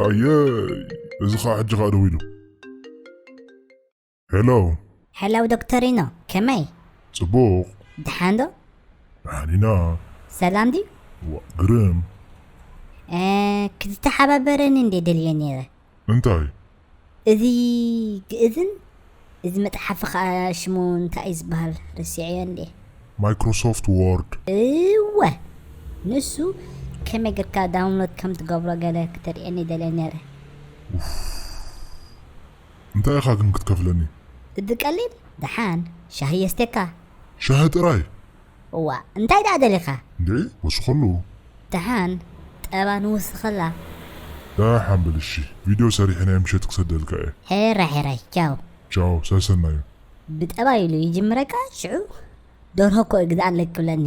ኣየይ፣ እዚ ኸዓ ሕጂ ኸዓ ደዊሉ። ሄሎ። ሄሎ ዶክተሪኖ፣ ከመይ? ጽቡቕ። ደሓን ዶ? ደሓን ኢና። ሰላም ድዩ? ዋ፣ ግርም። እ፣ ክትተሓባበረኒ እንዴ ደልየ ነይረ። እንታይ? እዚ ግእዝን፣ እዚ መጽሓፍ ኸኣ ሽሙ እንታይ እዩ ዝበሃል? ረሲዐዮ እንዴ። ማይክሮሶፍት ወርድ። እወ፣ ንሱ ከመይ ጌርካ ዳውንሎድ ከም ትገብሮ ገለ ክተርእየኒ ደልየ ነይረ። እንታይ ኢኻ ግን ክትከፍለኒ? እቲ ቀሊል፣ ደሓን ሻሂ የስቴካ። ሻሂ ጥራይ? እዋ፣ እንታይ ደኣ ደሊኻ? እንዴ፣ ወስኸሉ። ደሓን፣ ጠባ ንውስኸላ። ደሓን በል እሺ፣ ቪድዮ ሰሪሐ ናይ ምሸት ክሰደልካ እየ። ሄራይ፣ ሄራይ፣ ቻው። ቻው፣ ሰሰናዩ። ብጠባ ኢሉ ይጅምረካ፣ ሽዑ ደርሆ እኮ እግዛእለይ ክብለኒ።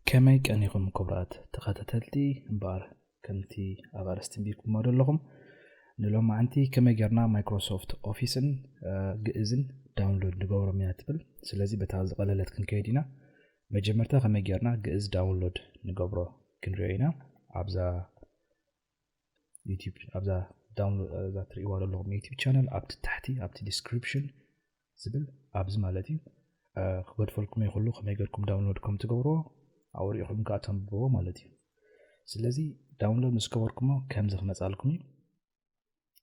ከመይ ቀኒኹም ክቡራት ተኸታተልቲ? እምበኣር ከምቲ ኣብ ኣርእስቲ ኣንቢብኩሞ ዘለኹም፣ ንሎማዓንቲ ከመይ ጌርና ማይክሮሶፍት ኦፊስን፣ እ፣ ግእዝን ዳውንሎድ ንገብሮም ኢና ትብል። ስለዚ በታ ዝቐለለት ክንከይድ ኢና። መጀመርታ ከመይ ጌርና ግእዝ ዳውንሎድ ንገብሮ ክንሪኦ ኢና። ኣብዛ ዩቲዩብ፣ ኣብዛ ዳውንሎድ፣ እዛ ትርእይዋ ዘለኹም ዩቲዩብ ቻነል ኣብቲ ታሕቲ፣ ኣብቲ ዲስክሪፕሽን ዝብል ኣብዚ ማለት እዩ። እ፣ ክገድፈልኩም እየ ኩሉ ከመይ ጌርኩም ዳውንሎድ ከም ትገብርዎ፣ ኣብኡ ርኢኹም ከኣ ተንብብዎ ማለት እዩ። ስለዚ ዳውንሎድ ምስ ገበርኩሞ ከምዚ ክመጻልኩም እዩ።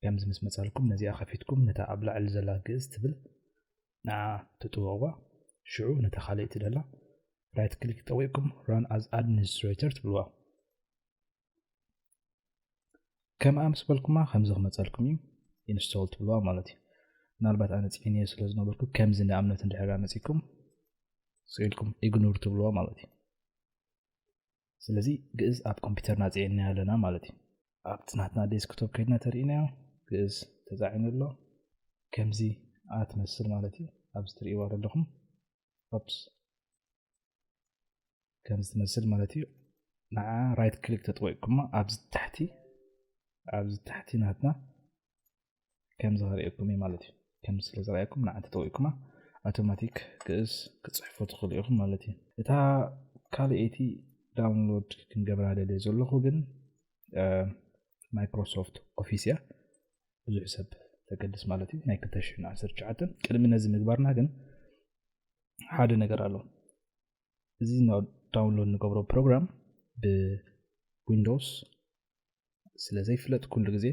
ከምዚ ምስ መጻልኩም ነዚኣ ከፊትኩም ነታ ኣብ ላዕሊ ዘላ ግእዝ ትብል ንዓ ትጥውቕዋ። ሽዑ ነታ ካልኣይቲ ደላ ራይት ክሊክ ጠዊቕኩም ራን ኣዝ ኣድሚኒስትሬተር ትብልዋ። ከምኣ ምስ በልኩማ ከምዚ ክመጸልኩም እዩ፣ ኢንስቶል ትብልዋ ማለት እዩ። ምናልባት ኣነ ጽዒነዮ ስለ ዝነበርኩ ከምዚ ንኣብነት እንድሕር መጺኩም ስኢልኩም ኢግኖር ትብልዋ ማለት እዩ። ስለዚ ግእዝ ኣብ ኮምፒውተርና ጽዒንና ኣለና ማለት እዩ። ኣብቲ ናትና ዴስክቶፕ ከይድና ተርእናዮ ግእዝ ተጻዒኑ ኣሎ። ከምዚ ኣትመስል ማለት እዩ። ኣብዚ ትርእይዋ ዘለኹም ኦፕስ ከምዚ ትመስል ማለት እዩ። ንዓ ራይት ክሊክ ተጠቂምኩማ ኣብዚ ታሕቲ፣ ኣብዚ ታሕቲ ናትና ከምዚ ከርእየኩም እዩ ማለት እዩ። ከምዚ ስለ ዝረኣየኩም ንዓ ተጠቂምኩማ ኣውቶማቲክ ግእዝ ክትጽሕፉ ትኽእሉ ኢኹም ማለት እዩ። እታ ካልኣይቲ ዳውንሎድ ክንገብራ ደልየ ዘለኹ ግን፣ እ፣ ማይክሮሶፍት ኦፊስ እያ። ብዙሕ ሰብ ተገድስ ማለት እዩ። ናይ ክልተ ሽሕን ዓሰርተ ትሽዓተን። ቅድሚ ነዚ ምግባርና ግን ሓደ ነገር ኣሎ። እዚ ና-፣ ዳውንሎድ ንገብሮ ፕሮግራም ብዊንዶውስ ስለ ዘይፍለጥ ኩሉ ግዜ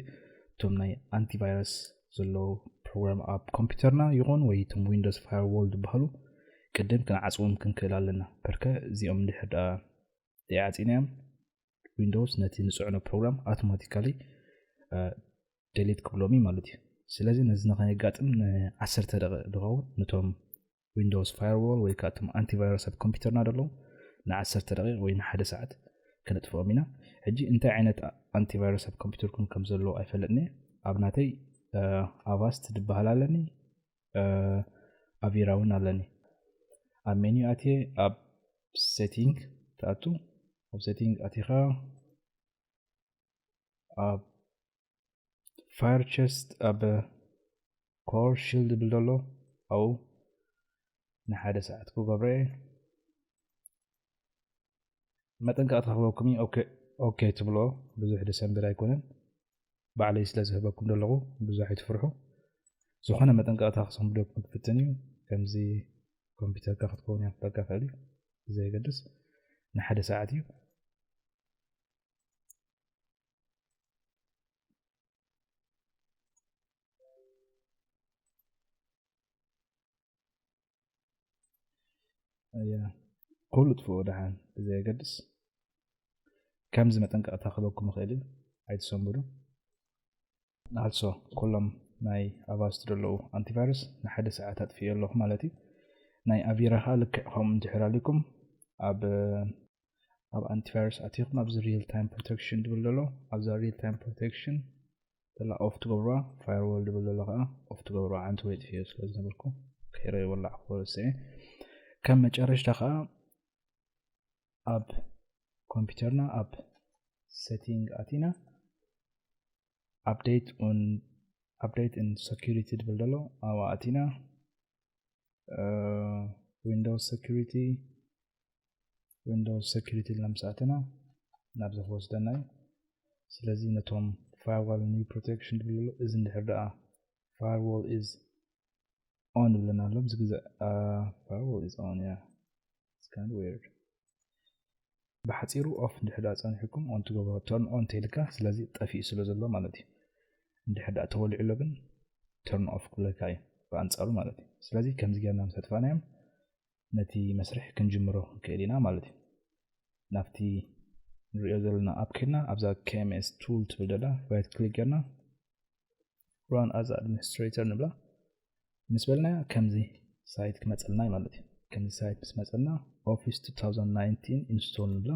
እቶም ናይ ኣንቲቫይረስ ዘለዉ ፕሮግራም ኣብ ኮምፒውተርና ይኹን ወይ እቶም ዊንዶውስ ፋየርዎል ዝበሃሉ ቅድም ክንዓጽዎም ክንክእል ኣለና። በርከ እዚኦም እንድሕር ደኣ ዘይዓጺናዮም ዊንዶውስ ነቲ ንጽዕኖ ፕሮግራም ኣውቶማቲካሊ፣ እ፣ ደሊት ክብሎም እዩ ማለት እዩ። ስለዚ ነዚ ንኸየጋጥም ንዓሰርተ ደቂቕ ዝኸውን ነቶም ዊንዶውስ ፋየርዎል ወይ ከዓ እቶም ኣንቲቫይረስ ኣብ ኮምፒውተርና ዘለዉ ንዓሰርተ ደቂቕ ወይ ንሓደ ሰዓት ከነጥፍኦም ኢና። ሕጂ እንታይ ዓይነት ኣንቲቫይረስ ኣብ ኮምፒውተርኩም ከም ዘለዎ ኣይፈልጥን እየ። ኣብ ናተይ፣ እ፣ ኣቫስት ዝበሃል ኣለኒ፣ እ፣ ኣቪራ እውን ኣለኒ። ኣብ ሜኑ ኣትየ ኣብ ሴቲንግ ትኣቱ። ኣብ ሴቲንግ ኣቲኻ ኣብ ፋየር ቸስት ኣብ ኮር ሺልድ ዝብል ዘሎ ኣብኡ ንሓደ ሰዓት ክገብሮ እየ። መጠንቀቕታ ክህበኩም እዩ። ኦኬ፣ ኦኬ ትብሎ። ብዙሕ ደሰንብር ኣይኮነን። ባዕለይ ስለ ዝህበኩም ዘለኹ ብዙሕ ኣይትፍርሑ። ዝኾነ መጠንቀቕታ ክሰንብደኩም ክፍትን እዩ። ከምዚ ኮምፒውተርካ ክትከውን እያ ክጠቃ ክእል እዩ። ብዘየገድስ ንሓደ ሰዓት እዩ። እያ፣ ኩሉ ጥፍኡ ደሓን ብዘየገድስ። ከምዚ መጠንቀቕታ ክህበኩም ይኽእል እዩ፣ ኣይትሰንብዱ። ኣልሶ ኩሎም ናይ ኣቫስት ዘለዉ ኣንቲቫይረስ ንሓደ ሰዓት ኣጥፍዮ ኣለኹ ማለት እዩ። ናይ ኣቪራ ኸኣ ልክዕ ከምኡ እንድሕር ኣሊኩም ኣብ፣ ኣብ ኣንቲቫይረስ ኣቲኹም ኣብዚ ሪል ታይም ፕሮቴክሽን ዝብል ዘሎ ኣብዛ ሪል ታይም ፕሮቴክሽን ዘላ ኦፍ ትገብርዋ፣ ፋየርዎል ዝብል ዘሎ ኸኣ ኦፍ ትገብርዋ። ዓንቱ ወይ ጥፍዮ ስለ ዝነበርኩ ከይረ ወላዕኩ ወስኤ። ከም መጨረሽታ ኸኣ ኣብ ኮምፒውተርና ኣብ ሴቲንግ ኣቲና ኣፕዴት ኡን update and security ትብል ዘሎ ኣብኣ ኣቲና Windows security Windows security ኢልና ምስ ኣተና ናብዚ ክወስደና እዩ። ስለዚ ነቶም firewall new protection ትብል ዘሎ እዚ እንድሕር ደኣ firewall is on ይብለና ኣሎ። እዚ ግዜ firewall is on yeah it's kind of weird ብሓፂሩ off እንድሕር ደኣ ፀኒሕኩም on ትገብሮ turn on ተይልካ ስለዚ ጠፊኡ ስለ ዘሎ ማለት እዩ። እንድሕር ደኣ ተወሊዑ ኣሎ ግን turn off ክብለካ እዩ ብኣንፃሩ ማለት እዩ። ስለዚ ከምዚ ጌርና ምስ ኣጥፋእናዮም ነቲ መስርሕ ክንጅምሮ ክንክእል ኢና ማለት እዩ። ናብቲ ንሪኦ ዘለና ኣፕ ከድና ኣብዛ KMS tool ትብል ደላ right click ጌርና run as administrator ንብላ ምስ በልና ከምዚ ሳይት ክመፀልና እዩ ማለት እዩ። ከምዚ ሳይት ምስ መፀልና Office two thousand nineteen install ንብላ።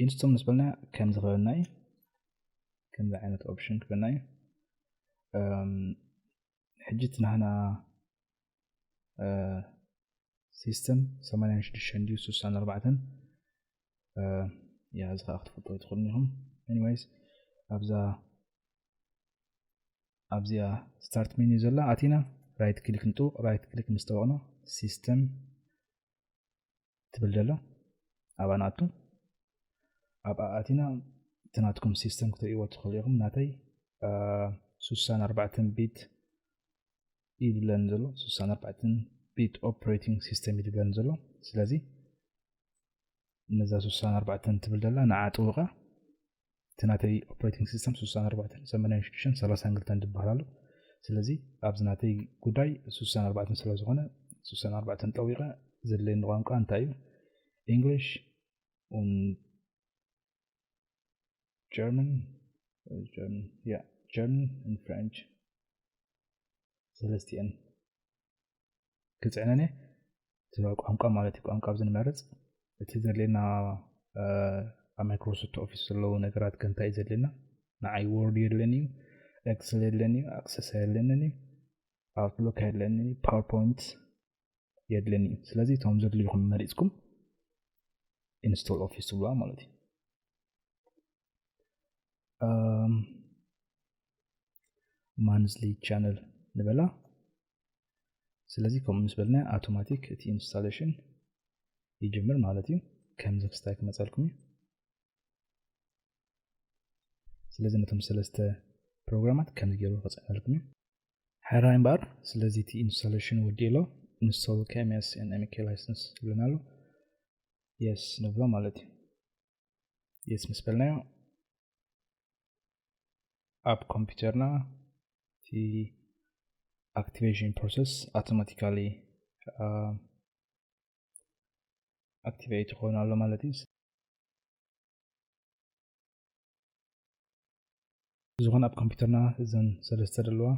Install ምስ በልና ከምዚ ክበና እዩ። ከምዚ ዓይነት option ክበና እዩ። ሕጂ እቲ ናህና system ሰማንያን ሽዱሽተን ድዩ ስሳን ኣርባዕተን ያ እዚ ከዓ ክትፈልጦ ትኽእሉ ኢኹም። Anyways ኣብዛ ኣብዚኣ start menu ዘላ ኣቲና right click ንጥውቕ። Right click ምስ ጠወቕና system ትብል ደላ ኣብኣ ንኣቱ። ኣብኣ ኣቲና እቲ ናትኩም system ክትርእይዎ ትኽእሉ ኢኹም። ናተይ ስሳን ኣርባዕተን bit እዩ ዝብለኒ ዘሎ። ስሳን ኣርባዕተን bit operating system እዩ ዝብለኒ ዘሎ። ስለዚ ነዛ ስሳን ኣርባዕተን ትብል ደላ ንዓ ጥውቓ። እቲ ናተይ operating system ስሳን ኣርባዕተን ሰማንያን ሽዱሽተን ሰላሳን ክልተን ዝበሃል ኣሎ። ስለዚ ኣብዚ ናተይ ጉዳይ ስሳን ኣርባዕተን ስለ ዝኾነ ስሳን ኣርባዕተን ጠዊቐ ዘድልየኒ ቋንቋ እንታይ እዩ? English und German German yeah German and French ሰለስቲአን ክፅዕነን እየ። እቲ ቋንቋ ማለት እዩ። ቋንቋ ኣብዚ ንመርፅ እቲ ዘድልየና ኣብ Microsoft Office ዘለዉ ነገራት ከ እንታይ እዩ ዘድልየና? ንዓይ Word የድልየኒ እዩ፣ Excel የድልየኒ እዩ፣ Access የድልየኒ እዩ፣ Outlook የድልየኒ እዩ፣ PowerPoint የድልየኒ እዩ። ስለዚ እቶም ዘድልዩኹም መሪፅኩም install Office ትብሉዋ ማለት እዩ። Monthly channel ንበላ። ስለዚ ከምኡ ምስ በልና automatic እቲ installation ይጅምር ማለት እዩ። ከምዚ ክስታይ ክመፀልኩም እዩ። ስለዚ ነቶም ሰለስተ ፕሮግራማት ከምዚ ገይሩ ክፅዕነልኩም እዩ። ሕራይ እምበኣር ስለዚ እቲ installation ወዲኡ ኣሎ። Install KMS and MEK license ይብለና ኣሎ። Yes ንብሎ ማለት እዩ። Yes ምስ በልናዮ ኣብ ኮምፒውተርና እቲ activation process automatically activate ይኾን ኣሎ ማለት እዩ። ዝኾነ ኣብ ኮምፒውተርና እዘን ሰለስተ ዘለዋ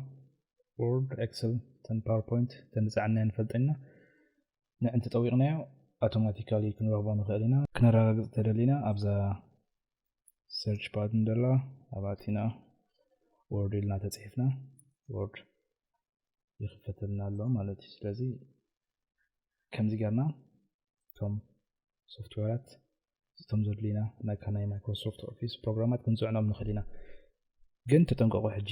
Word፣ Excel፣ ተን PowerPoint ተን ዝፀዓናየን ንፈልጠን ኢና። ንዕን ተጠዊቕናዮ automatically ክንረኽቦ ንኽእል ኢና። ክነረጋግፅ ተደሊና ኣብዛ search bar ንደላ ኣብኣ ኣቲና Word ኢልና ተፅሒፍና Word ይኽፈተልና ኣሎ ማለት እዩ። ስለዚ ከምዚ ጌርና እቶም ሶፍትዌራት እቶም ዘድልዩና ናይ ናይ Microsoft Office ፕሮግራማት ክንፅዕኖም ንኽእል ኢና። ግን ተጠንቀቑ፣ ሕጂ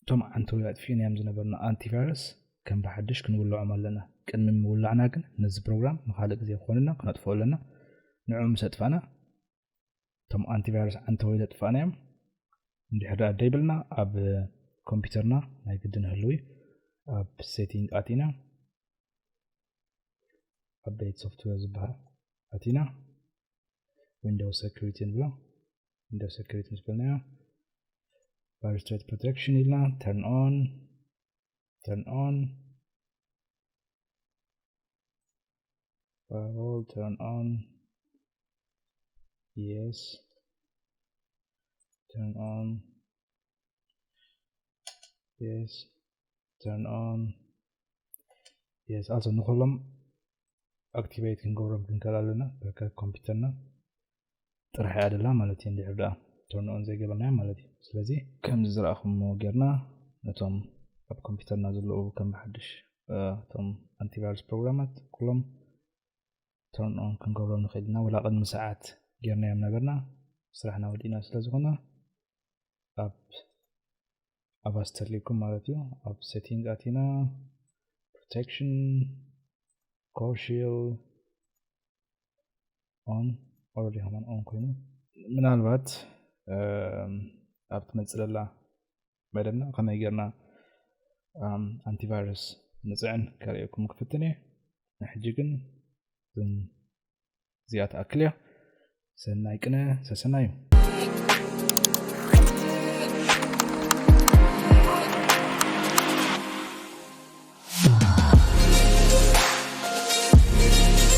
እቶም ዓንተዊ ኣጥፊእናዮም ዝነበርና ኣንቲቫይረስ ከም ብሓድሽ ክንውልዖም ኣለና። ቅድሚ ምውላዕና ግን ነዚ ፕሮግራም ንኻልእ ግዜ ክኾንና ክነጥፍኦ ኣለና። ንዕኡ ምስ ኣጥፋእና እቶም ኣንቲቫይረስ ዓንተዊ ዘጥፋእናዮም እንድሕር ደኣ ደይብልና ኣብ ኮምፒውተርና ናይ ግድን ህልዊ ኣብ setting ኣቲና update software ዝበሃል ኣቲና Windows security ንብሎ። Windows security ምስ በልናዮ virus threat protection ኢልና turn on turn on firewall turn on yes turn on yes turn on yes also ንኩሎም activate ክንገብሮም ክንከል ኣለና በካ ኮምፒውተርና ጥራሕ እያ ደላ ማለት እዩ። እንድሕር ደኣ turn on ዘይገበርናዮ ማለት እዩ። ስለዚ ከምዚ ዝረኣኹምዎ ጌርና ነቶም ኣብ ኮምፒውተርና ዘለዉ ከም ብሓድሽ እቶም ኣንቲቫይረስ ፕሮግራማት ኩሎም turn on ክንገብሮም ንኽእል ኢና። ወላ ቅድሚ ሰዓት ጌርናዮም ነበርና ስራሕና ወዲእና ስለ ዝኾነ ኣብ ኣባስተሊኩም ማለት እዩ። ኣብ setting ኣቲና protection core shell on already ከማን on ኮይኑ ምናልባት ኣብ ትመፅለላ መደብና ከመይ ጌርና ኣንቲቫይረስ ንፅዕን ከርእየኩም ክፍትን እየ። ንሕጂ ግን እዚኣ ትኣክል እያ። ሰናይ ቅነ ሰሰናዩ።